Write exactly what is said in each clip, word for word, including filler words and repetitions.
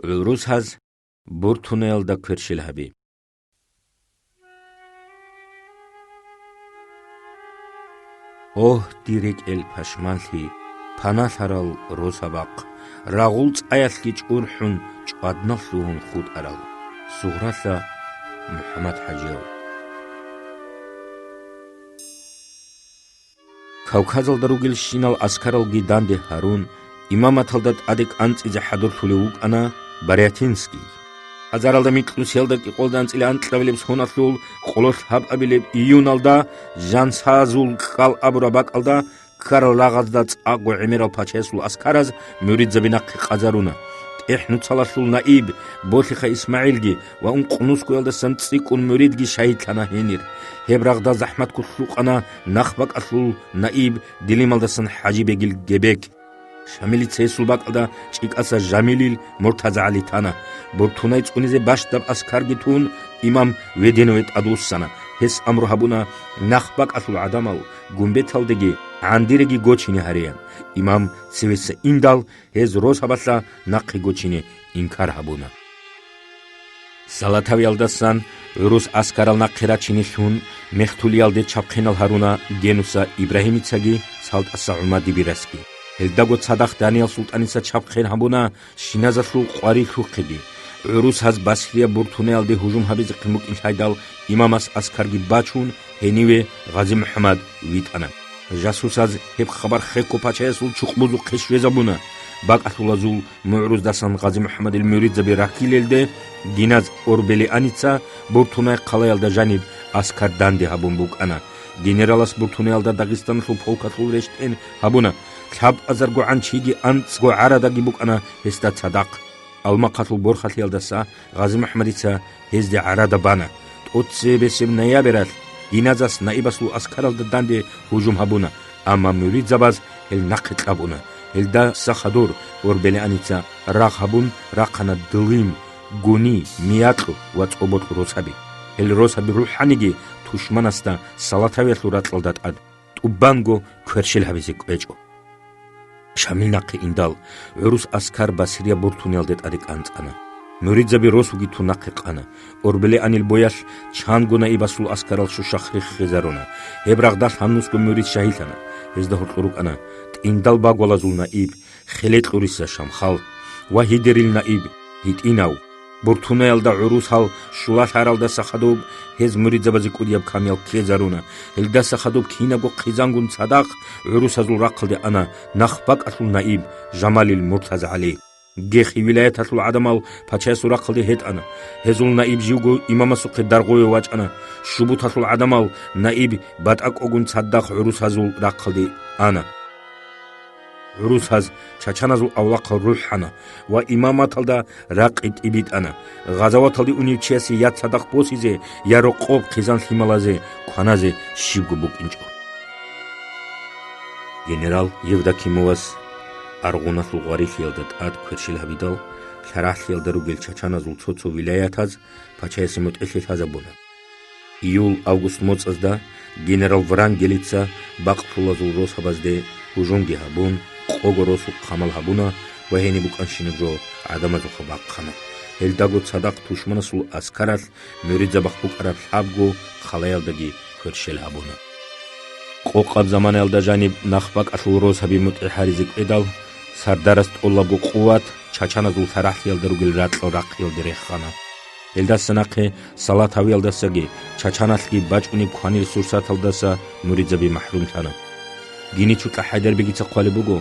ГӀурусаз Буртунаялда кверщел гьаби. Огь, дир рекӀел пашманлъи, паналъарал росабахъ, рагъул цӀаялъги чӀурхӀун, чӀвадналъ лъугьун хутӀарал. Сугъралъа МухӀаммад ХӀажияв. Кавказалда ругелщинал аскаралги данде гьарун, имаматалда тӀаде кӀанцӀизе хӀадурлъулев вукӀана Барятинский. Азаралда микьнусиялда кӀикъоялда анцӀила анкьабилеб соналъул къоло лъабабилеб июналда, Жансазул кӀкӀал абураб бакӀалда, ккарал рагъазда цӀакъго гӀемерал пачаясул аскараз муридзаби нахъе къазаруна. ТӀехь нуцалалъул наиб Болъихъа ИсмагӀилги ва ункънусгоялдасан цӀикӀкӀун муридги шагьидлъана гьенир. Гьеб рагъда захӀматго лъукъана нахбакӀалъул наиб Дилималдасан ХӀажибегил Гебек. Шамилица гьесул бакӀалда ЧӀикӀаса Жамилил МуртазагӀали тана. Буртунай цӀунизе бащдаб аскарги тун, имам Веденове тӀадвуссана. Гьес амру гьабуна нахбакӀалъул гӀадамал Гумбеталдеги ГӀандиреги гочине гьареян. Имам цевеса индал, гьез росабалъа нахъе гочине инкар гьабуна. Салатавиялдасан гӀурус аскарал нахъе рачине лъун, Мехтулиялде чабхъинал гьаруна Генуса Ибрагьимицаги СалтӀаса ГӀумади Бирасги. Гьелдаго цадахъ Даниял султӀаница чабхъин гьабуна Шиназалъул къварилъухъеги. ГӀурусаз Басрияб Буртунаялде гьужум гьабизехъин букӀин лъайдал, имамас аскарги бачун, гьениве Гъази-МухӀаммад витӀана. Жасусаз гьеб хабар хехго пачаясул чукъбузухъе щвезабуна. БакӀалъулазул мугӀруздасан Гъази-МухӀаммадил муридзаби рахьилелде, гиназ Орбелианица Буртунай хъалаялда жаниб аскар данде гьабун букӀана. Генералас Буртунаялда Дагъистаналъул полкалъул рещтӀен гьабуна. ЛъабазаргогӀан чиги анцӀго гӀарадаги букӀана гьесда цадахъ. Алмахъалъул борхалъиялдаса Гъази-МухӀаммадица гьезде гӀарада бана. ТӀоцебесеб ноябралъ гиназас наибасул аскаралда данде гьужум гьабуна, амма муридзабаз гьел нахъе кьабуна. Гьелдаса хадур Орбелианица рагъ гьабун рахъана Дылим, Гуни, Миякьу ва ЦӀобокь росаби. Гьел росаби рухӀаниги тушманасда Салатавиялъул ракьалда тӀад тӀубанго кверщел гьабизе кӀвечӀо. Шамил нахъе индал, гӀурус аскар Басрияб Буртунаялде тӀаде кӀанцӀана. Муридзаби росуги тун нахъе къана. Орбелианил боялъ чанго наибасул аскарал щущахъ риххизаруна. Гьеб рагъдалъ гьанусго мурид шагьидлъана. Гьезда гьоркьор рукӀана ТӀиндал багвалазул наиб Хелекьуриса Шамхал ва Гьидерил наиб ГьитӀинав. Буртунаялда гӀурусал щулалъаралдаса хадуб гьез муридзабазе кӀудияб камиял ккезаруна. Гьелдаса хадуб кинабго хъизангун цадахъ гӀурусазул рахъалде ана нахбакӀалъул наиб Жамалил МуртазагӀали. Гехи вилаяталъул гӀадамал пачаясул рахъалде гьетӀана. Гьезул наиб живго имамасухъе Даргъове вачӀана. Шубуталъул гӀадамал наиб БатӀакӀогун цадахъ гӀурусазул рахъалде ана. ГӀурусаз чачаназул авлахъал рухӀана ва имаматалда ракъи тӀибитӀана. Гъазаваталде унев чиясе я цадахъ босизе, я рокъоб хъизан лъималазе кваназе щибго букӀинчӀо. Генерал Евдокимовас Аргъуналъул гъварилъиялда тӀад кверщел гьабидал, лъарагӀлъиялда ругел чачаназул цо-цо вилаятаз пачаясе мутӀигӀлъи лъазабуна. Июль-август моцӀазда генерал Врангелица бакълъулазул росабазде гьужумги гьабун, къого росухъ хъамал гьабуна ва гьениб букӀанщинаб жо гӀадамазухъа бахъана. Гьелдаго цадахъ тушманасул аскаралъ муридзабахъ букӀараб лъабго хъалаялдаги кверщел гьабуна. Къокъаб заманаялда жаниб нахбакӀалъул росаби мутӀигӀ гьаризе кӀведал, сардарас тӀолабго къуват чачаназул лъарагӀлъиялда ругел ракьал рахъиялде рехана. Гьелдаса нахъе Салатавиялдасаги чачаналъги бачӀунеб кванил сурсаталдаса муридзаби махӀрумлъана. Гиничукьа ХӀайдарбегица хъвалеб буго: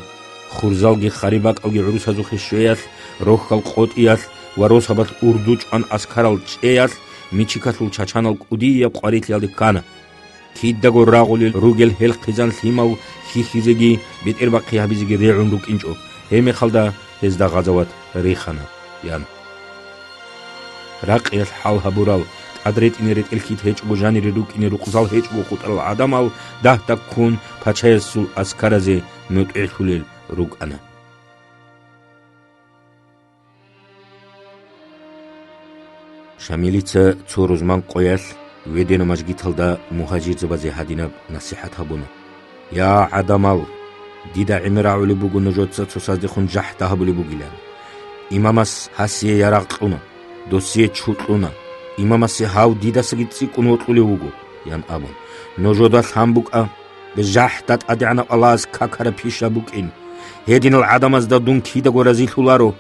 хурзалги харибакӀалги гӀурусазухъе щвеялъ, рохьал къотӀиялъ ва росабалъ урду чӀван аскарал чӀеялъ, Мичикалъул чачанал кӀудияб къварилъиялде ккана. Кидаго рагъулел ругел гьел хъизан лъимал хьихьизеги бетӀербахъи гьабизеги регӀун рукӀинчӀо, гьебмехалда гьезда гъазават рихана, – ян. Ракъиялъ хӀал гьабурал, тӀад ретӀине ретӀел хьит гьечӀого, жанире рукӀине рукъзал гьечӀого хутӀарал гӀадамал дагь-дагьккун пачаясул аскаразе мутӀигӀлъулел рукӀана. Шамилица цо рузман къоялъ Ведено мажгиталда мугьажирзабазе гьадинаб насихӀат гьабуна: «Я, гӀадамал, дида гӀемер рагӀулеб буго нужеца цоцаздехун жахӀда гьабулеб бугилан. Имамас гьасие ярагъ кьуна, досие чу кьуна, имамасе гьав дидасаги цӀикӀкӀун вокьулев вуго, – ян абун. Нужеда лъан букӀа, жахӀда ТӀадегӀанав Аллагьас какараб пиша букӀин. Гьединал гӀадамазда дун кидаго разилъуларо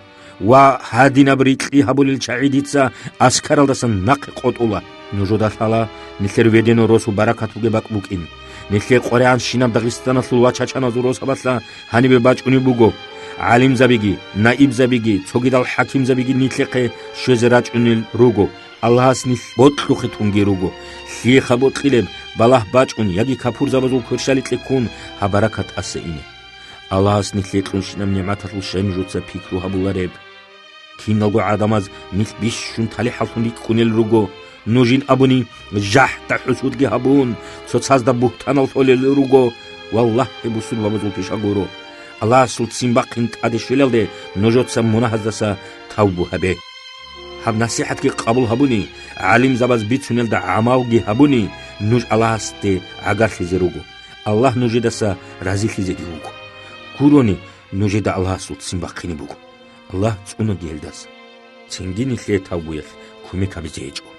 ва гьадинаб рикьи гьабулел чагӀи дица аскаралдасан нахъе къотӀула. Нужеда лъала нилъер ведено росу баракат бугеб бакӀ букӀин. Нилъее къваригӀанщинаб Дагъистаналъул вачачаназул росабалъа гьанибе бачӀунеб буго. ГӀалимзабиги, наибзабиги, цогидал хӀакимзабиги нилъехъе щвезе рачӀунел руго. Аллагьас нилъ бокьухъе тунги руго. Лъиеха бокьилеб, балагь бачӀун яги капурзабазул кверщаликье ккун гьаб баракат тӀаса ине. Аллагьас нилъее кьунщинаб нигӀматалъул щай нужеца пикру гьабулареб? Киналго гӀадамаз нилъ бищун талихӀаллъун рикӀкӀунел руго. Нужин абуни, жахӀда хӀусудги гьабун, цоцазда бугьтанал лъолел руго. Валлагьи, бусурбабазул пиша гуро. Аллагьасул ццин бахъин тӀаде щвелалде нужеца мунагьаздаса тавбу гьабе. Гьаб насихӀатги къабул гьабуни, гӀалимзабаз бицунелда гӀамалги гьабуни, нуж Аллагьасде гӀагарлъизе руго. Аллагь нужедаса разилъизеги вуго. Гурони, нужеда Аллагьасул ццин бахъине буго. Аллагь цӀунаги гьелдаса. Цинги нилъее тавбуялъ кумек гьабизе гьечӀо.